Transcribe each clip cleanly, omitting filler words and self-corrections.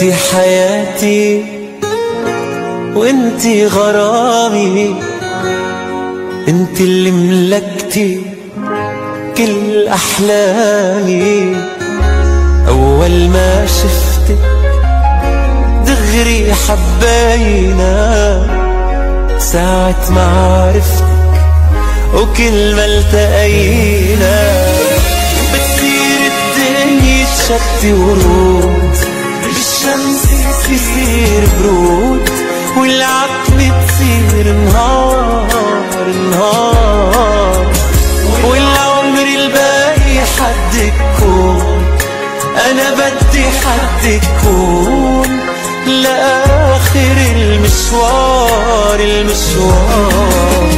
انتي حياتي وانتي غرامي، انتي اللي ملكتي كل احلامي. اول ما شفتك دغري حبينا، ساعة ما عرفتك وكل ما التقينا بتصير الدنيا تشتي ورود، بالشمس يصير برود، والعتمة تصير نهار نهار، والعمر الباقي حدك كون، أنا بدي حدك كون لآخر المشوار المشوار.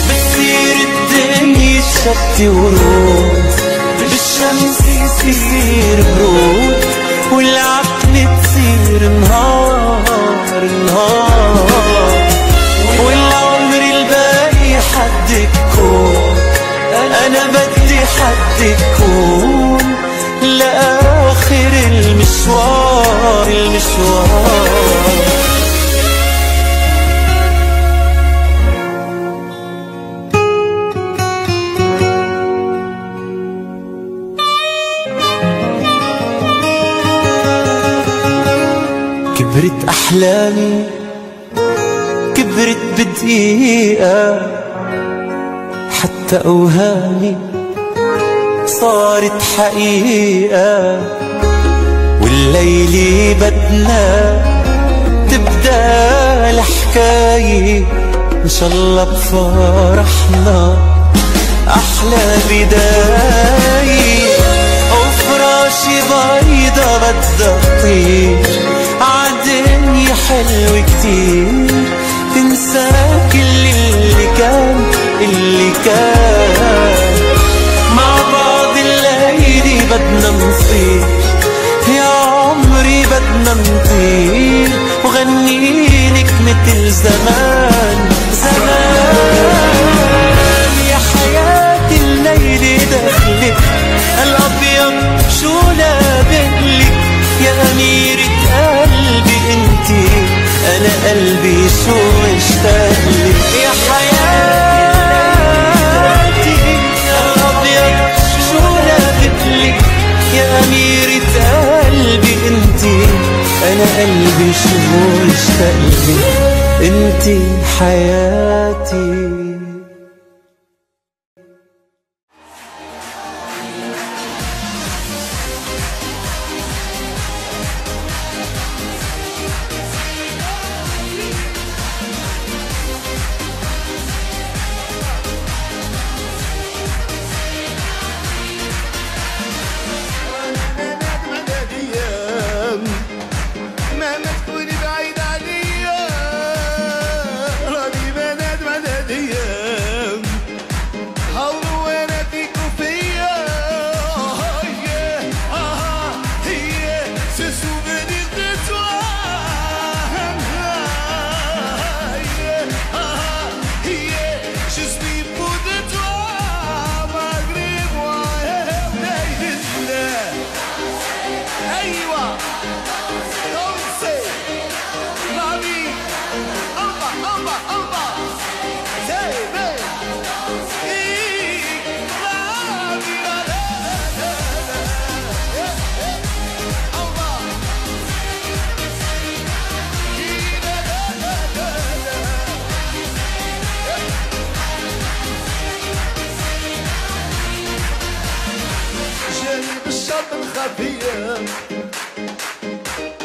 بتصير الدنيا تشتي ورود، بالشمس يصير برود، والعتمة تصير نهار نهار، والعمر الباقي حدك كون، أنا بدي حدك كون لآخر المشوار المشوار. كبرت أحلامي كبرت بدقيقة، حتى أوهامي صارت حقيقة، والليل بدنا تبدأ الحكاية، إن شاء الله بفرحنا أحلى بداية. وفراشي بيضة بدها تطير عالدنيا حلوة كتير، تنسى كل اللي كان اللي كان، مع بعض الليلة بدنا نصير، يا عمري بدنا نطير، وغنيلك متل زمان زمان. يا حياتي الليلة دخلك الأبيض شو لابقلك، يا أميرة قلبي انتي أنا قلبي شو اشتاقلك. يا حياتي الأبيض شو لابقلك، يا أميرة قلبي انتي أنا قلبي شو اشتاقلك، انتي حياتي.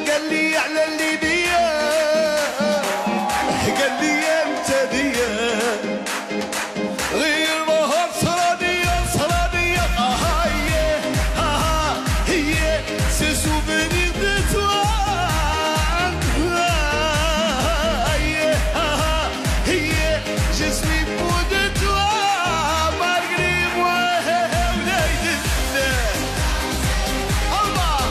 قال لي على اللي بيا، قال لي انت بيا غير مهر صرانية صرانية. آه هي c'est souvenir de toi، هي je suis fou de toi malgré moi. وليد الله.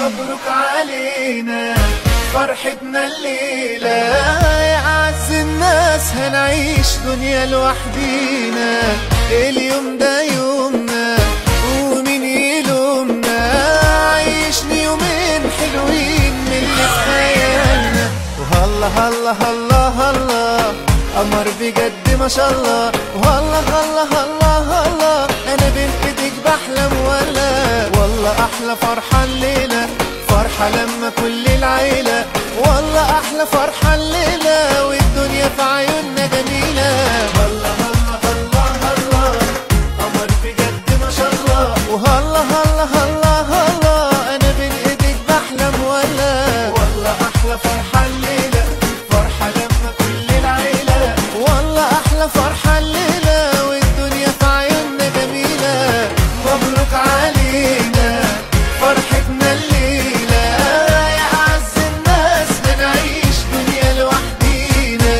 مبروك علينا فرحتنا الليلة، يا أعز الناس هنعيش دنيا لوحدينا، اليوم ده يومنا ومين يلومنا، عيشني يومين حلوين من اللي في خيالنا. وهلا هلا هلا هلا قمر بجد ما شاء الله، وهلا هلا هلا هلا أنا بين إيديك بحلم ولا والله أحلى فرحة الليلة، فرحة لما كل العيلة، والله أحلى فرحة الليلة والدنيا في عيوننا جميلة. هلا هلا هلا هلا قمر بجد ما شاء الله، وهلا هلا هلا هلا أنا بين إيديك بحلم ولا والله أحلى فرحة الليلة، فرحة لما كل العيلة، والله أحلى فرحة الليلة والدنيا في عيوننا جميلة. مبروك علينا فرحتنا الليلة، يا أعز الناس هنعيش دنيا لوحدينا،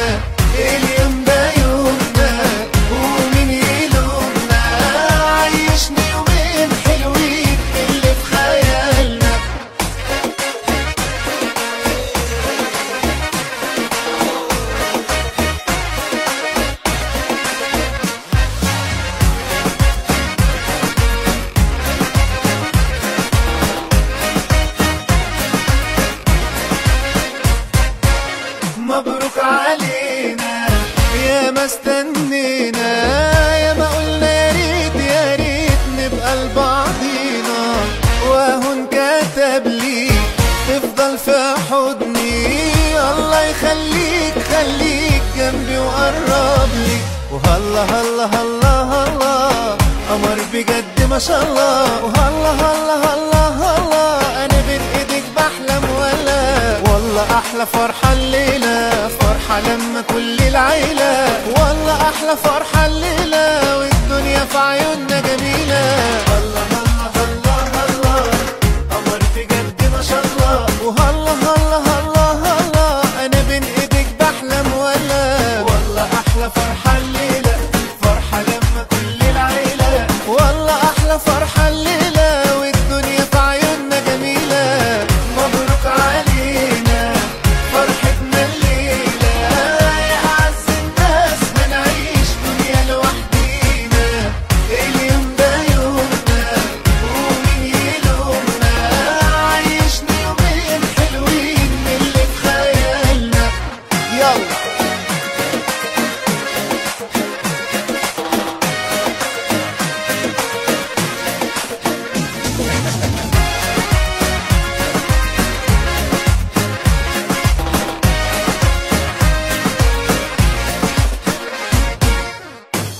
اليوم ده يومنا ومين يلومنا، عيشني يومين حلوين اللي في خيالنا. مبروك علينا يا ما استنينا، يا ما قلنا يا ريت يا ريت نبقى لبعضينا، واهو انكتب لي تفضل في حضني، الله يخليك خليك جنبي وقرب لي. وهلا هلا هلا هلا قمر بجد ما شاء الله، وهلا هلا هلا هلا انا بين ايديك بحلم ولا والله احلى فرحة الليلة، فرحة لما كل العيلة، والله احلى فرحة الليلة والدنيا في عيوننا جميلة. هلا هلا هلا هلا قمر بجد ما شاء الله، وهلا هلا هلا هلا انا بين ايديك بحلم ولا والله احلى فرحة الليلة، فرحة لما كل العيلة، والله احلى فرحة الليلة والدنيا في عيوننا جميلة. مبروك علينا فرحتنا الليلة، يا أعز الناس هنعيش دنيا لوحدينا، اليوم ده يومنا ومين يلومنا، عيشنا يومين حلوين من اللي في خيالنا. يلا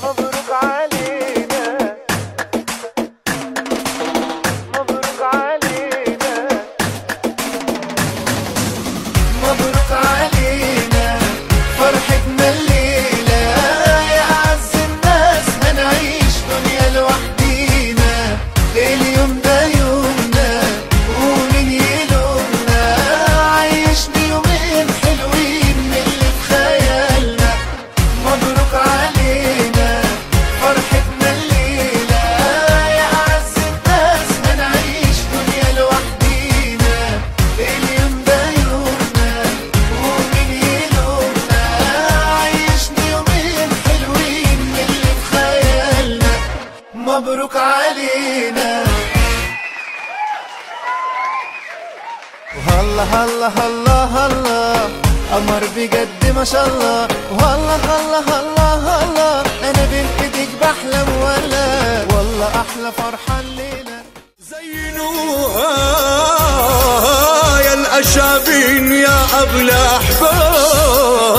مبروك علينا، مبروك علينا، مبروك علينا فرحتنا الليلة، يا أعز الناس هنعيش دنيا لوحدينا، اليوم ده يومنا ومين يلومنا، عيشنا يومين حلوين من اللي في خيالنا. مبروك علينا فرحتنا الليلة، يا أعز الناس هنعيش دنيا لوحدينا، اليوم ده يومنا ومين يلومنا، عيشنا يومين حلوين من اللي في خيالنا. مبروك علينا. وهلا هلا هلا هلا قمر بجد ما شاء الله، وهلا هلا هلا هلا انا بين ايديك بحلم ولا والله احلى فرحة الليلة. زينوها يا الأشابين يا أغلى أحباب.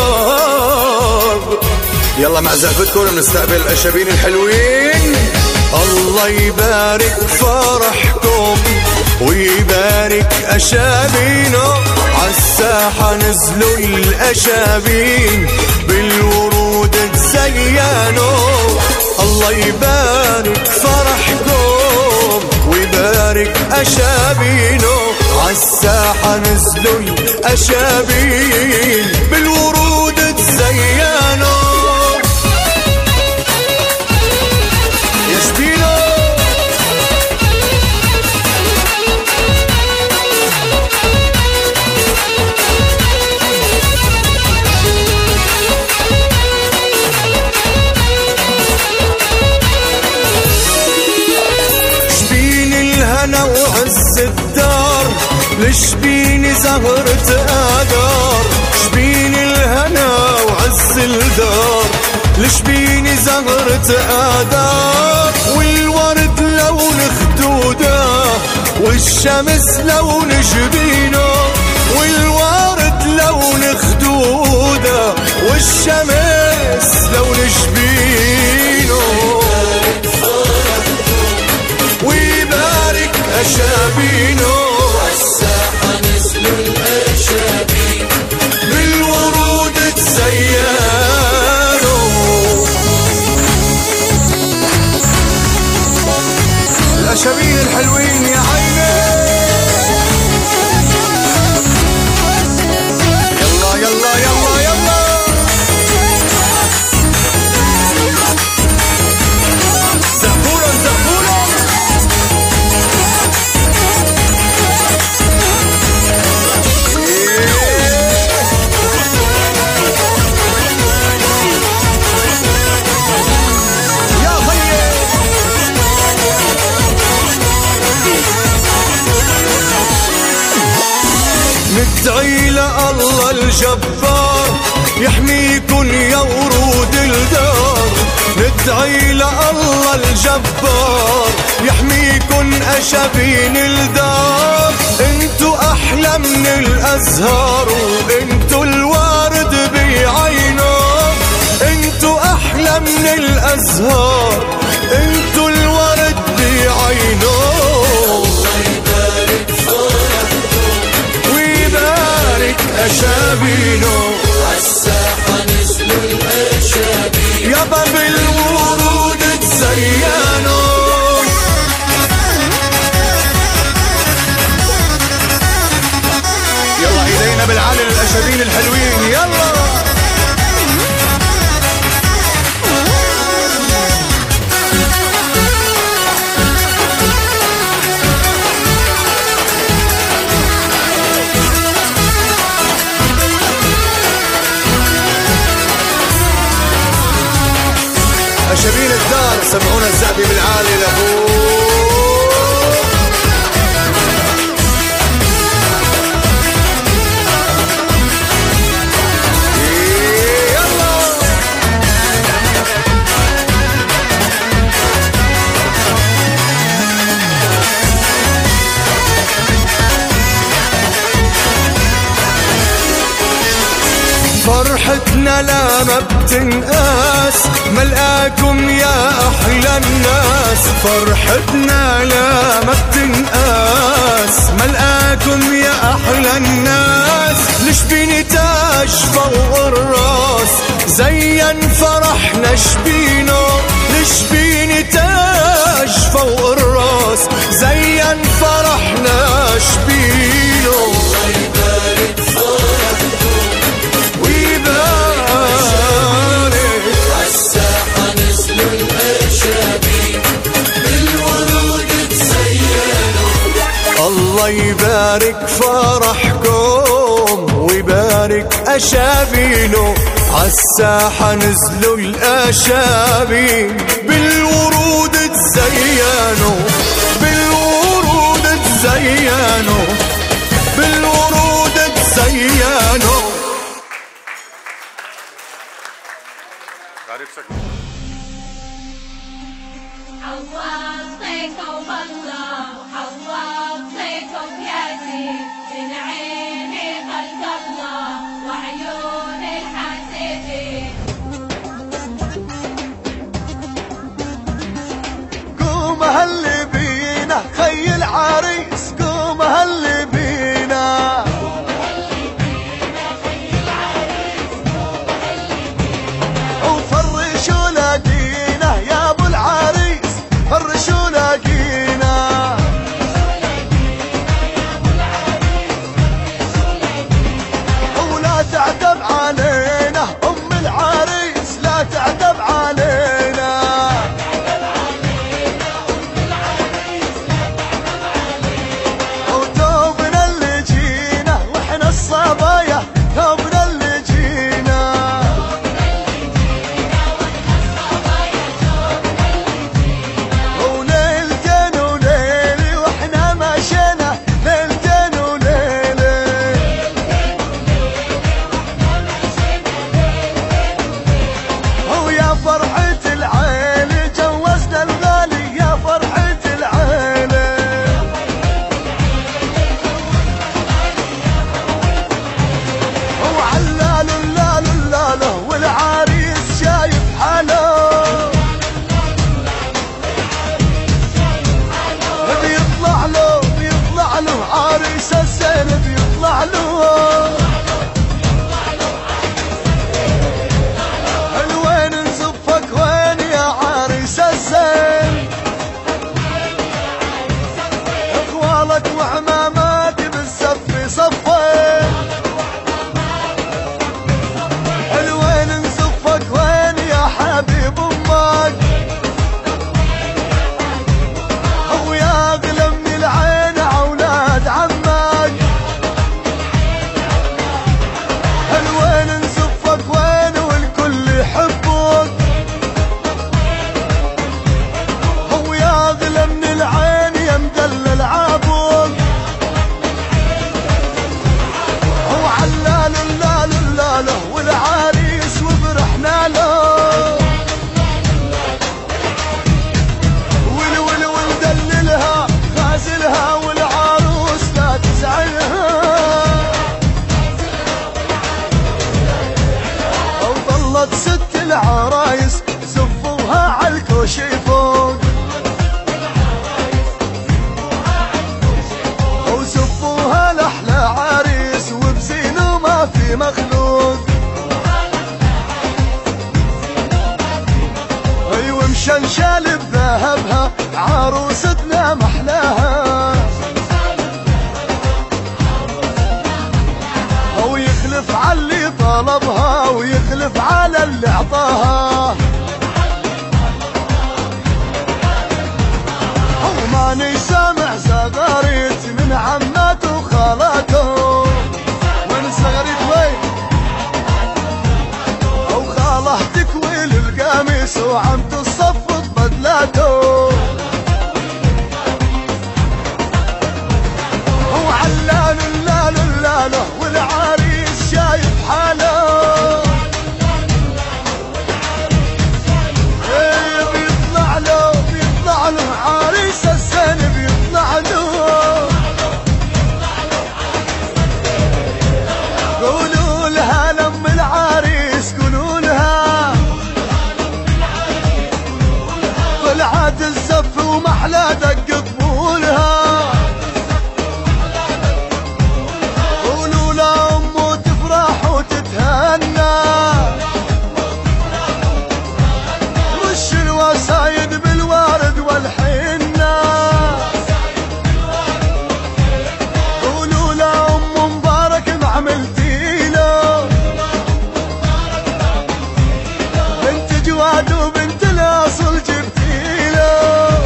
يلا مع زقفتكم بنستقبل الأشابين الحلوين. الله يبارك فرحكم ويبارك أشابينه، عالساحة نزلوا الأشابين بالورود تزينوا. الله يبارك فرحكم ويبارك أشابينه، عالساحة نزلوا الأشابين بالورود تزينوا. يا شبينو لشبيني زهرة آذار، شبيني الهنا وعز الدار، لشبيني زهرة آذار، والورد لون خدوده والشمس لون جبينه، والورد لون خدوده والشمس لون جبينه. ويبارك أشابينه، عالساحة نزلوا الأشابين، بالورود تزينوا. الأشابين الحلوين يا عيني، يلا يلا يلا يلا. زقفولا زقفولا. يا خيي ندعي لله الجبار يحميكن يا ورود الدار، ندعي لله الجبار يحميكن أشابين الدار، انتو أحلى من الأزهار وانتو الورد بعينه، انتو أحلى من الأزهار انتو الورد بعينه. يبارك فرحكم ويبارك أشابينه، عالساحة نزلوا الأشابين، يابا بالورود تزينوا. يلا ايدينا بالعالي للأشابين الحلوين، يلا. أشابين الدار سمعونا الزعبي بالعالي لفوق. يلا فرحتنا لا ما بتنقاس، ملقاكم يا أحلى الناس، فرحتنا لا ما بتنقاس، ملقاكم يا أحلى الناس، لشبيني تاج فوق الراس، زين فرحنا شبينه، لشبيني تاج فوق الراس، زين فرحنا شبينه. يبارك فرحكم ويبارك عالساحة نزلوا الأشابين، بالورود تزينوا. الله يبارك فرحكم ويبارك أشابينه، عالساحة نزلوا الأشابين، بالورود تزينوا، بالورود تزينوا، بالورود تزينوا. حوطيكم الله وحوطيكم ياسين، من عيني خلق الله وعيون الحاسدين. قوم هلي بينا خي العريس، قوم هلي بينا، وفرشوا لاقينا يا ابو العريس، فرشوا لاقينا. وعماماتي بالزف صفين. الوين نزفك وين يا حبيب امك، ويا اغلى من العين عولاد عمك. الوين نزفك وين والكل يحبك، ويا اغلى من العين يا مدلل عابوك. هو علال اللال اللال والعريس وفرحنا له، ول ول وندللها غازلها والعروس لا تزعلها. وظلت ست العرايس زفوها عالكوشي فوق، وزفوها لأحلى عريس وبزينه ما في مخلوق. ايوه مشنشال بذهبها عروستنا محلاها، ويخلف على اللي طلبها ويخلف على اللي اعطاها. وماني سامع زغاريت من عماته وخالاته، وين الزغاريت وين؟ وخاله تكوي القميص وعم تصفط بدلاته. وعلال اللال اللال والعريس شايف حاله، ايه بيطلع له بيطلع له عريس الزين بيطلع له. قولوا لها لم العريس قولوا لها طلعت الزف ومحلى دق طبولها. قولوا لأمه تفرح وتتهنى، رش الوسايد بالورد والحنة. قولوا لأمه مبارك ما عملتي له، بنت جواد وبنت الأصل جبتي له.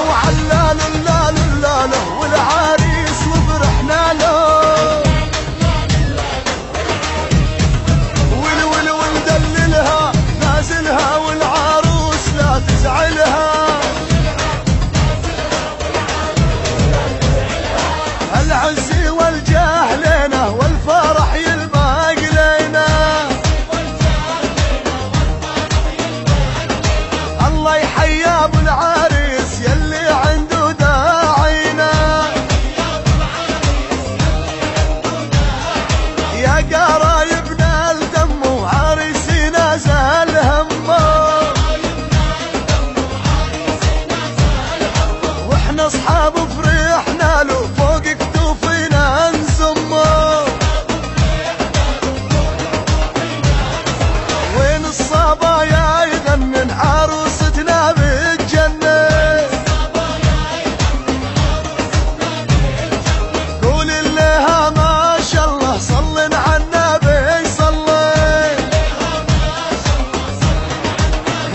وعلال اللال اللال والعريس وفرحنا له، ول ول وندللها نازلها والعروس لا تزعلها. العز والجاه لنا والفرح يلبق لنا، الله يحيي ابو العريس يلي عنده داعينا. يا قرايبنا الدم وعريسنا زال همه، واحنا اصحاب فرحنا له فوق كتوفنا نزمه. وين الصبايا يغنن عروستنا بالجنة، قول لها ما شاء الله صلن على النبي صلي.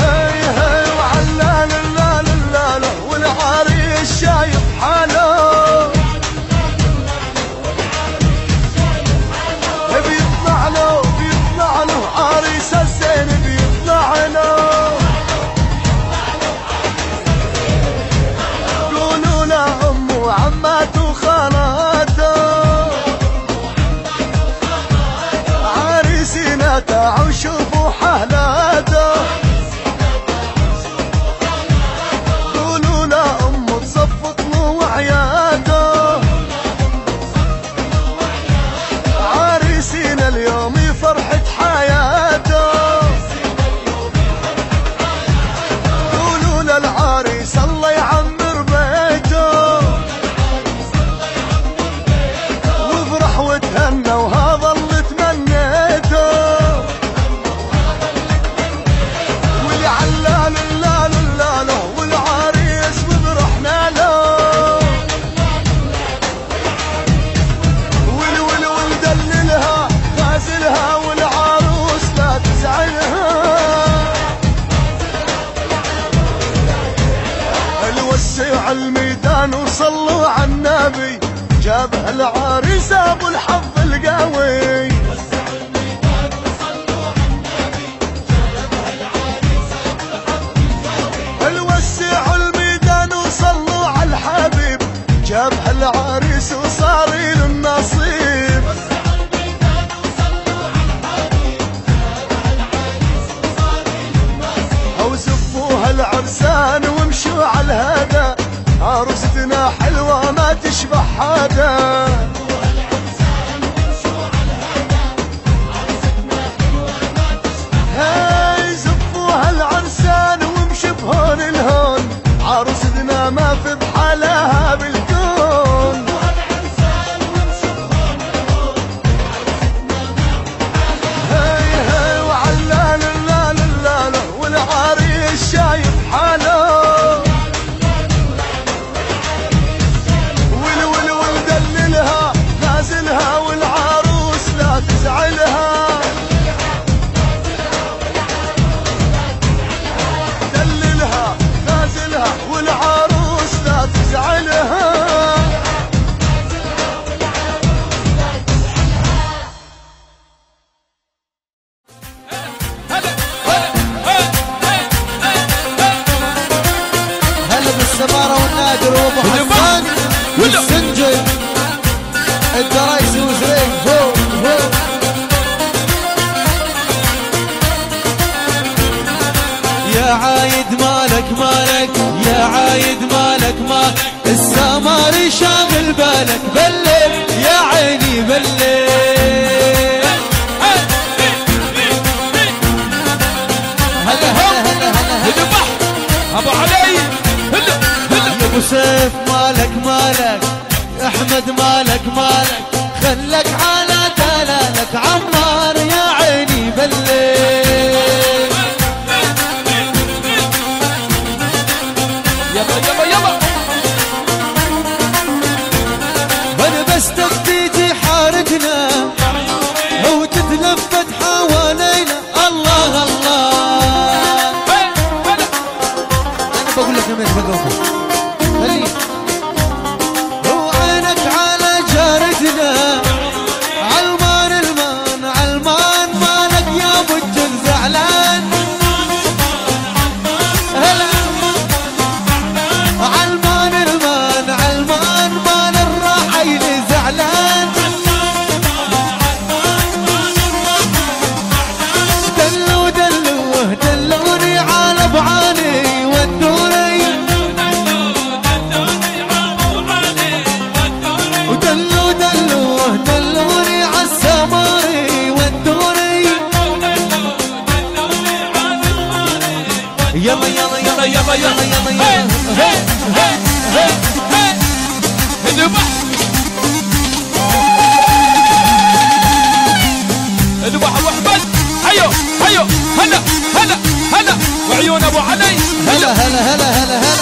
هي هي وعلال اللال اللال والعريس شايف حاله، بيطلع له بيطلع له عريس الزين بيطلع له. قولوا لأمه وعماته وخالاته عريسنا تعالوا شوفوا حالاته. قولوا لأمه تصفط له وعياله. الميدان وصلوا على النبي، جابها العريس ابو الحظ القوي. وسعوا الميدان وصلوا على النبي، جابها العريس ابو الحظ القوي. وسعوا الميدان وصلوا على الحبيب، جابها العريس وصار له النصيب. وسعوا الميدان وصلوا على الحبيب، جابها العريس وصار له النصيب. او زفوها العرسان ومشوا على الهدى، عروستنا حلوة ما تشبه حدا. زفوها العرسان ومشوا على الهدى، عروستنا حلوة ما تشبه حدا. هاي زفوها العرسان ومشوا بهون الهون، عروستنا ما في بحالها بالكون. زفوها العرسان ومشوا بهون الهون، عروستنا ما في بحالها. هاي هاي وعلال لا لا لا، والعريس شايف حاله. ول ول ول دللها نازلها، والعروس لا تزعلها. دللها نازلها، والعروس لا تزعلها. هلا بالسمارة والنادر وابو حسان والسنجل الدرايسي وزريق فوق فوق. يا عايد مالك مالك، يا عايد مالك مالك، السماري شاغل بالك بالليل يا عيني بالليل. هلا هلا هلا هلا هلا ذبح ابو علي. هلا هلا يا ابو سيف مالك مالك، احمد مالك مالك، خلك على دلالك عمار يا عيني بالليل. يلا يلا يلا وانا بس تيجي حارتنا وتتلفت حوالينا. الله الله، هلا انا بقول لك لما بقوم خليك وعينك على جارتنا علمان المان علمان، مالك يا ابو الجن زعلان. هلا علمان المان علمان، مال الراحيل زعلان. دلو دلوه دلوني على بعاني ودوني، ودلو دلوه دلوني عالسماري ودوني. يلا يلا يلا يلا يلا يلا يلا هي هي هي هي ذبح ذبح ابو احمد. حيو حيو هلا هلا هلا وعيون ابو علي. هلا هلا هلا هلا هلا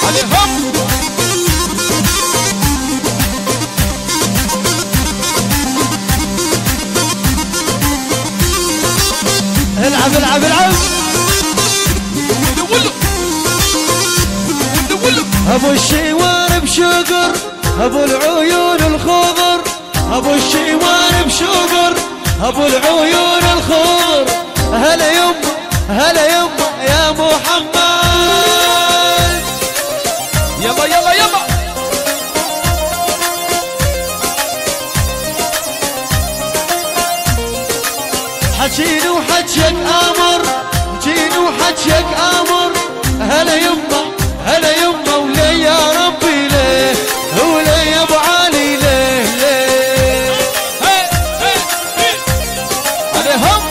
عليهم. العب العب العب. ولو ولو ابو الشوارب شقر، ابو العيون الخضر، ابو الشوارب شقر، ابو العيون الخضر. هلا يما هلا يما يا محمد. يلا يلا يلا حجيني وحجيك امر، جيني وحجيك امر. هلا يما هلا يما ولي يا ربي ليه، ولي يا ابو علي ليه ليه. هي هي هي عليهم.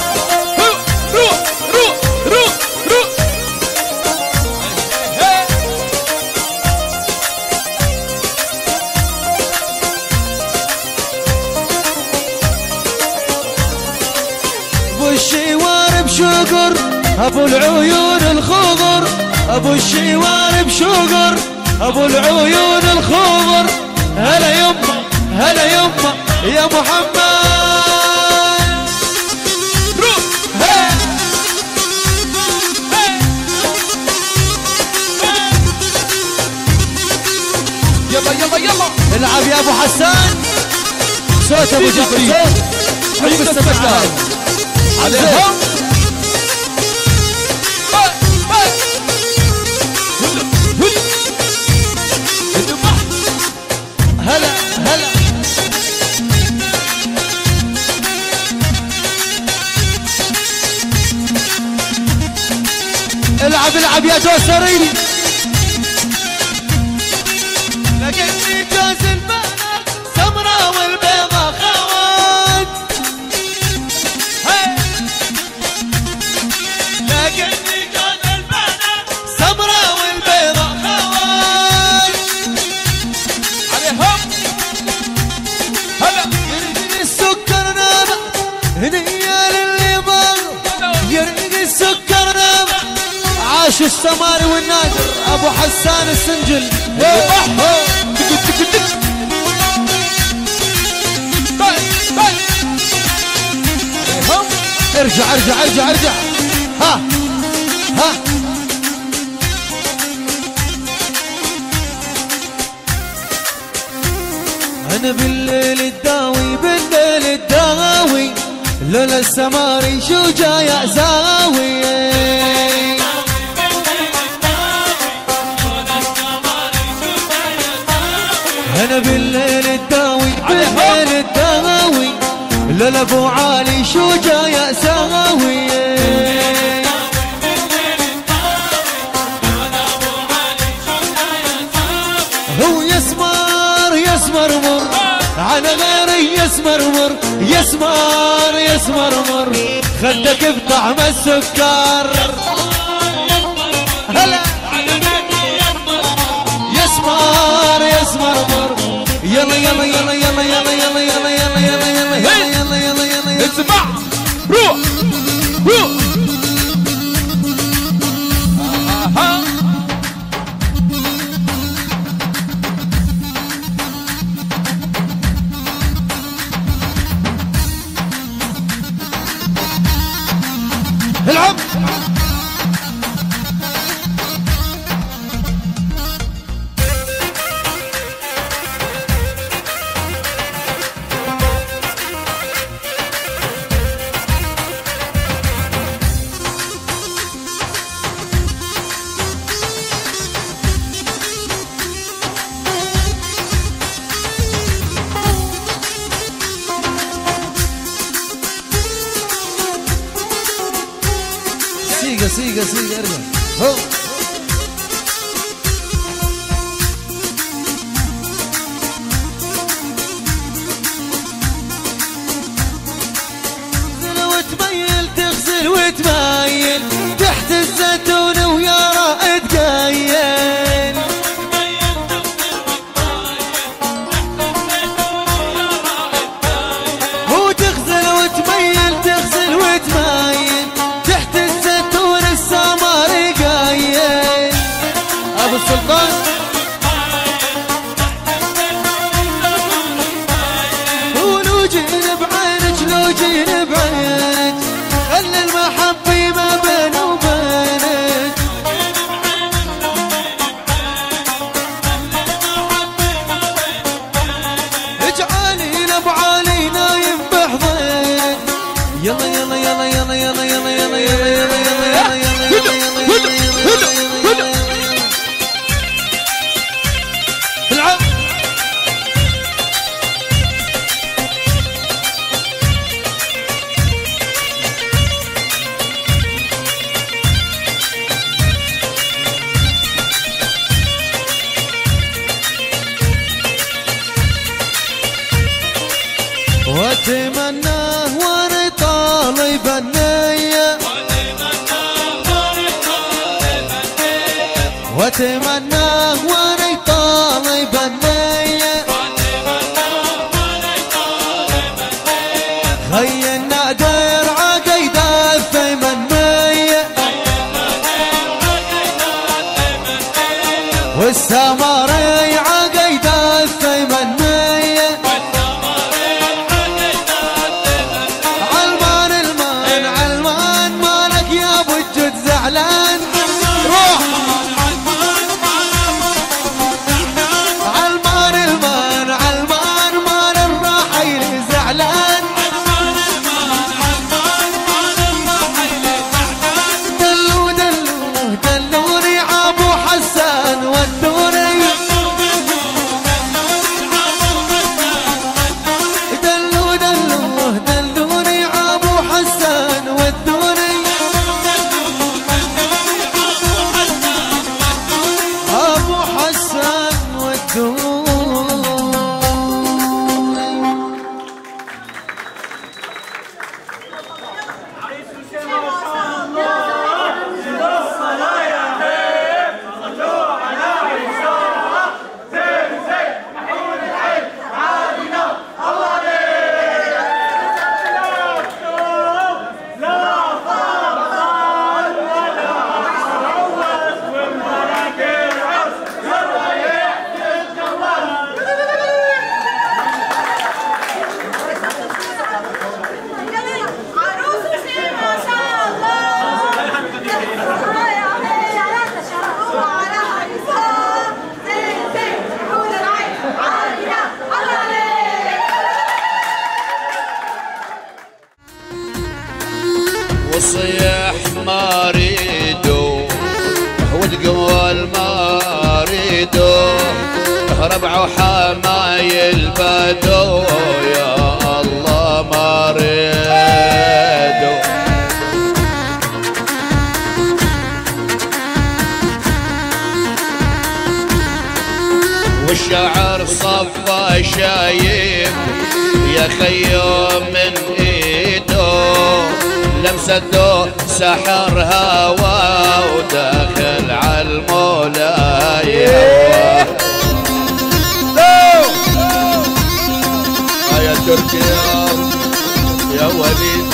روح روح روح روح. هي ابو الشوارب شقر، ابو العيون الخضر، ابو الشوارب شقر، ابو العيون الخضر. هلا يما هلا يما يا محمد. روح هي. هي. يلا يلا يلا العب يا ابو حسان. صوت ابو جعفر صوت. شوف السمكة عليهم. هلا هلا العب العب يا دوسري. لقيتني جوز البنات سمرة والبيضة خوات. لقيتني جوز البنات سمرة والبيضة خوات. عليهم. هلا يرقد السكر نابع هنية للي ضل. يرقد السكر نابع. عاش السماري والنادر ابو حسان السنجل. ارجع ارجع ارجع ارجع. ها ها انا بالليل الداوي بالليل الداوي لولا السماري شو جاي اساوي. انا بالليل الداوي بالليل الداوي لولا ابو علي شو جاي اساوي. هو يسمر يسمر مر على غيري يسمر مر يسمر يسمر مر خدك بطعم السكر. هلا يسمر يسمر مر. يلا يلا يلا يلا يلا يلا يلا يلا يلا يلا يلا يلا يلا يلا. اسمع روح روح. العب. سيقة سيقة سيقة ارجع. هو تغزل وتميل تغزل وتميل تحت الزيتون ويا رائد قايل. هو تغزل وتميل تغزل وتميل تحت الزيتون السمر قايل. ابو السلطان ولو جينا بعينك لو جينا بعينك خلي المحبة ما بين وبينك. اجعلينا ابو علي نايم بحضنك. يلا يلا يلا يلا يلا يلا يلا يلا يلا يلا يلا يلا يلا. العب. واتمناه وانا طالب النية. واتمناه وانا طالب النية. خي النادر عقيد الثمنمية. والسمري عقيد الثمنمية. علمان المان علمان مالك يا ابو الجد زعلان. روح علمان والما ريدو ربع حماي البدو يا الله ما ريدو. والشعر صفى شايب يا خيو من ايده، لمسته سحر هوا وداخل عالمولى يهوى. يا تركي يا وليد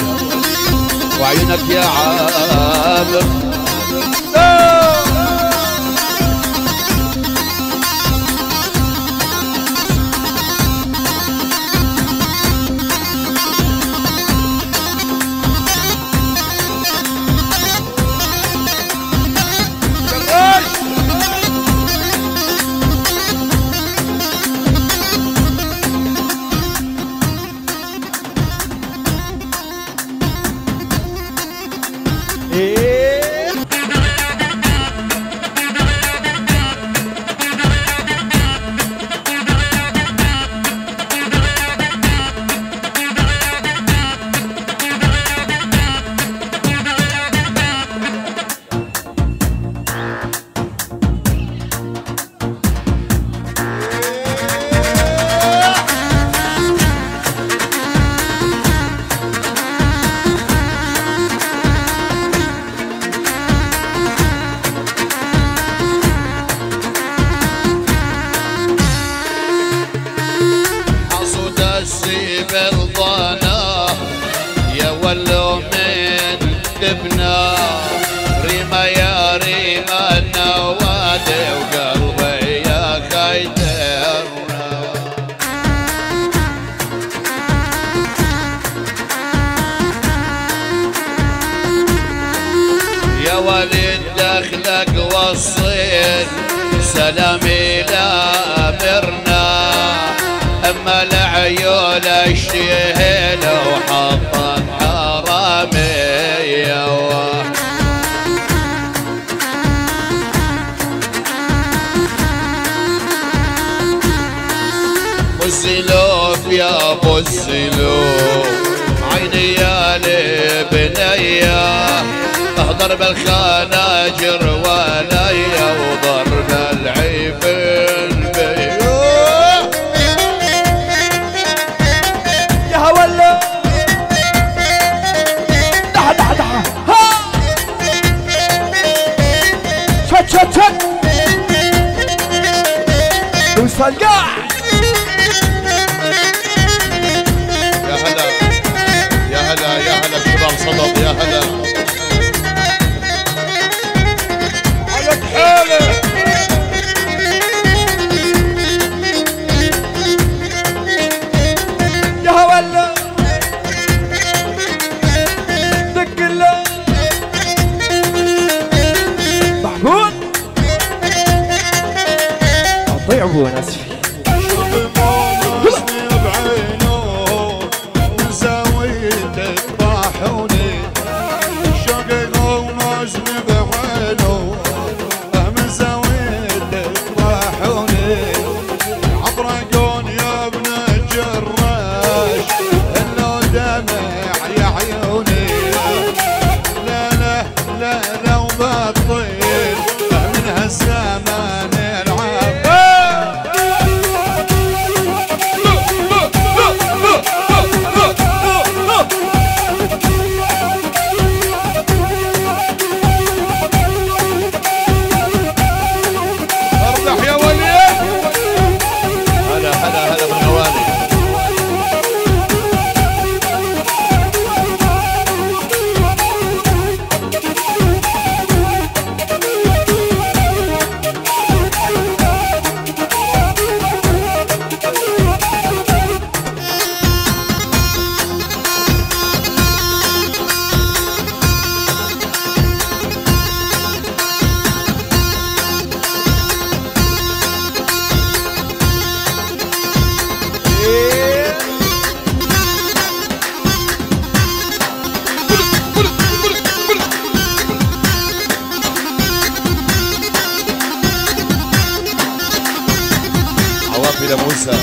وعينك يا عامر. يا ولو من تبنا ريما يا ريما النوادي وقلبي يا خيدرنا. يا وليد دخلك وصيت سلامي لامرنا، اما العيون الشهيل وحطت حرامية. السلوف يا ابو السلوف عيني يا لبنية، اهضر بالخناجر وليا وضرب العيبين بي. يا هولا دح دح دح ها شت شت شت وصل قاع. يا هلا يا هلا يا هلا شباب صدد، يا هلا عليك حالك. يا هولا دق الله محمود اعطيه عبون اسفي من هالزمان العاب. الذهبي لموسى.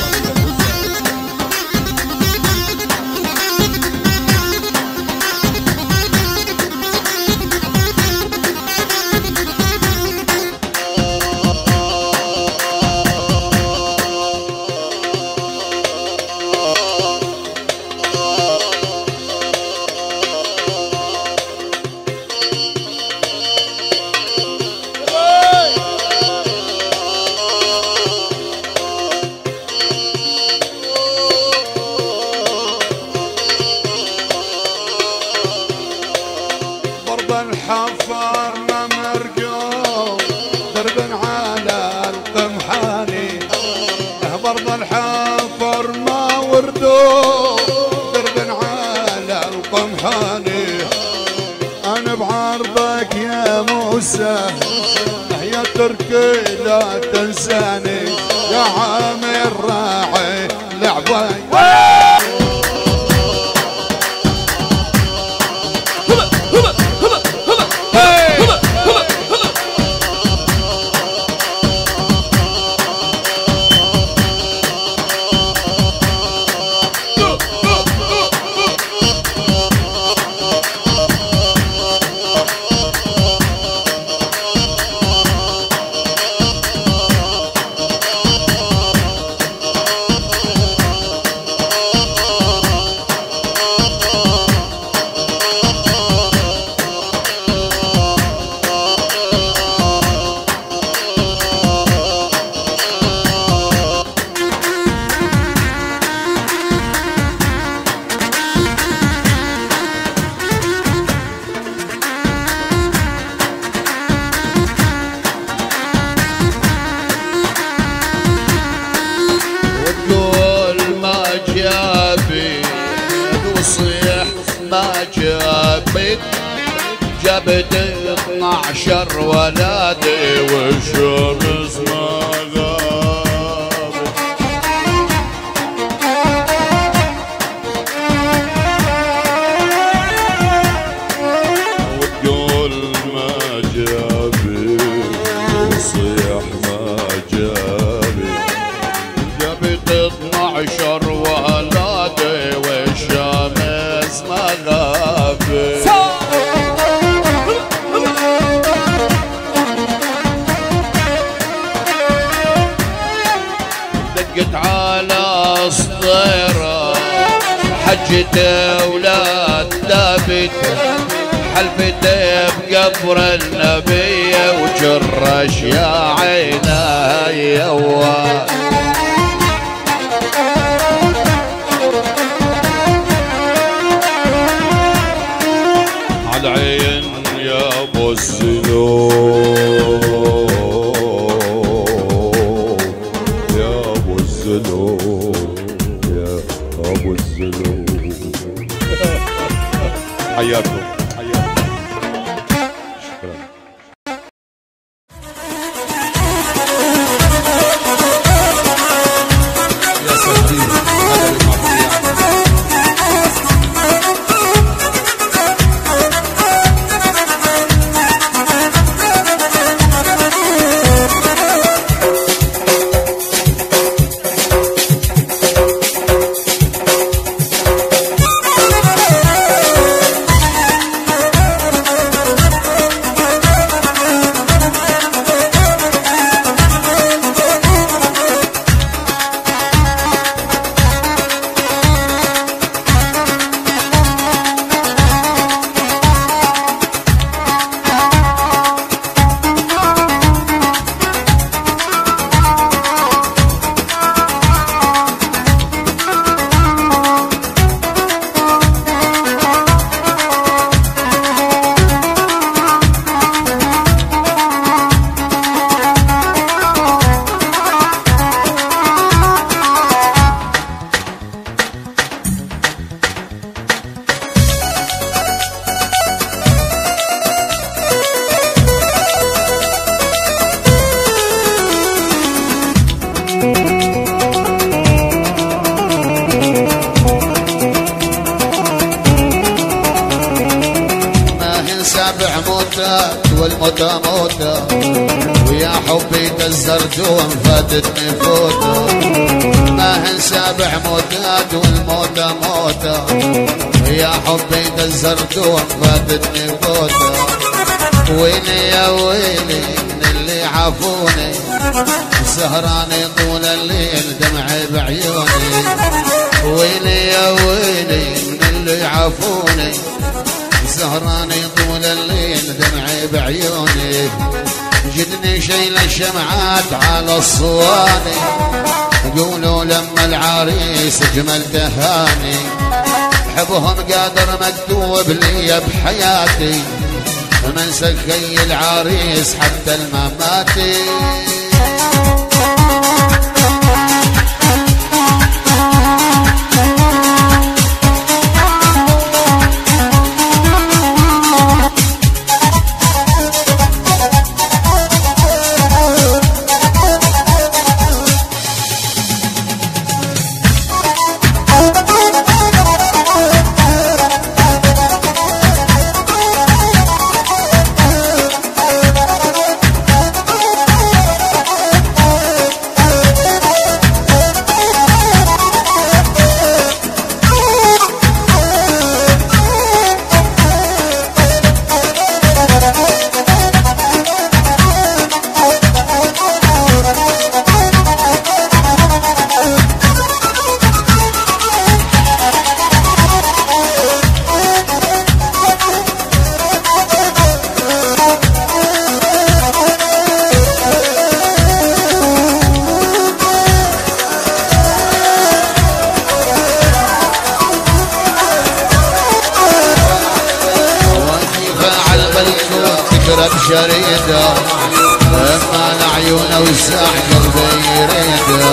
يا تركي لا تنساني يا عامر راعي العباي. جابت 12 ولادي والشمس ما غابت. وتقول ما جابت وصيح ما جابت، جابت 12 ولادي والشمس ما غابت. دقت على صديرة حجت ولاد ثابت، حلفت بقبر النبي وجرش يا عيناي. على العين يا ابو السنون يا ابو الزلوم يا ابو الزلوم. حياكم حياكم، شكرا. يا سيدي هذا المعطيات. والموتى موتى ويا حبي الزرجون فاتتني فوتة. سابع موتات والموتة موتة، يا حبي دزرتون فاتتني فوتة. ويلي يا ويلي من اللي عافوني، سهراني طول الليل دمعي بعيوني. ويلي يا ويلي من اللي عافوني، سهراني طول الليل دمعي بعيوني. جدني شيل الشمعات على الصواني، قولوا لما العريس اجمل تهاني. حبهم قادر مكتوب لي بحياتي، من سخي العريس حتى المماتي. شريده اما العيون وسع قلبي يريده،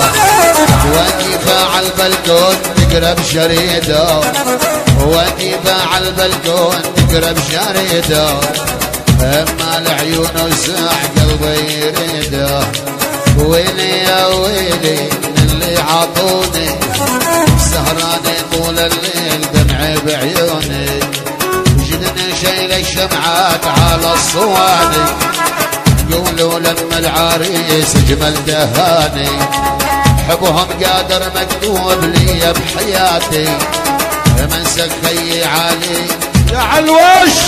واقفة على البلكون تقرب شريده، واقفة على البلكون تقرب شريده، اما العيون وسع قلبي يريده. ويلي يا ويلي من اللي عطوني، سهراني طول الليل دمعي بعيوني. جدني شايل الشمعات على الصواني، قولوا لما العريس اجمل تهاني. حبهم قادر مكتوب لي بحياتي، من سخي علي يا علوش.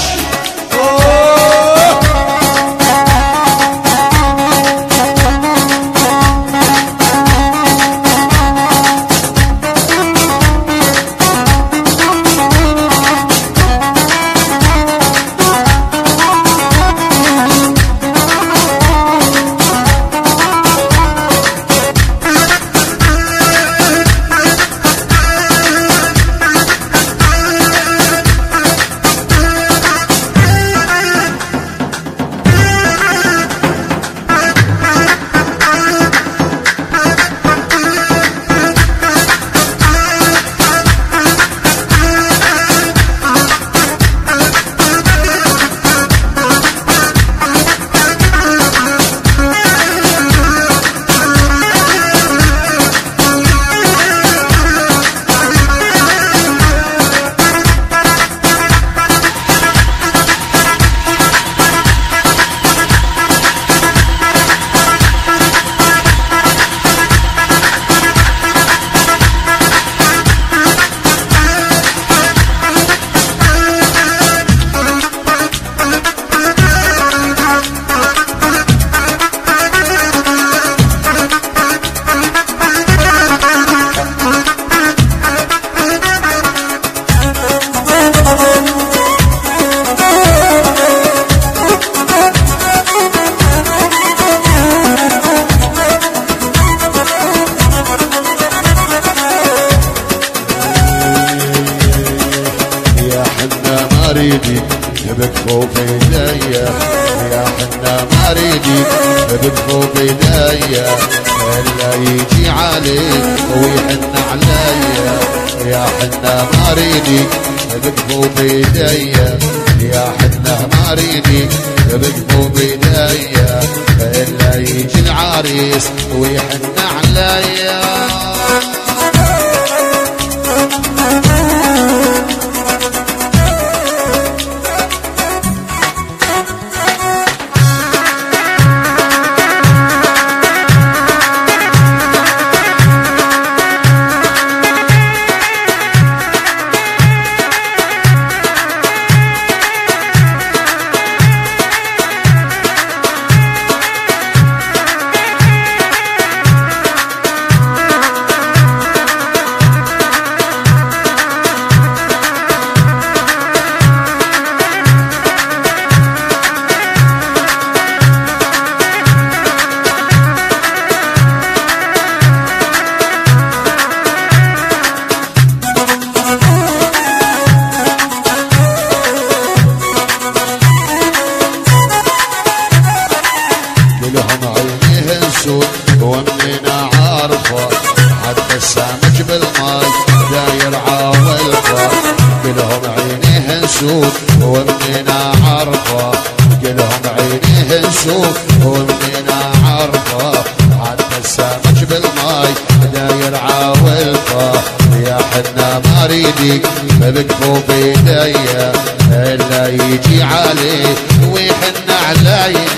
بكفوا بيديا الا يجي علي ويحن عليا. يا حنا ما ريدي بكفوا بيديا، يا حنا ما ريدي بكفوا بيديا الا يجي العريس ويحن عليا. سود ومنين عارفة، حتى السمك بالماي داير عاولفة، كلهم عينيهن سود ومنين عارفة، كلهم عينيهن سود ومنين عارفة، حتى السمك بالماي داير عاولفة. يا حنا ما ريدك بكفو بيديا الا يجي علي ويحن علي.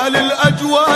للأجواء.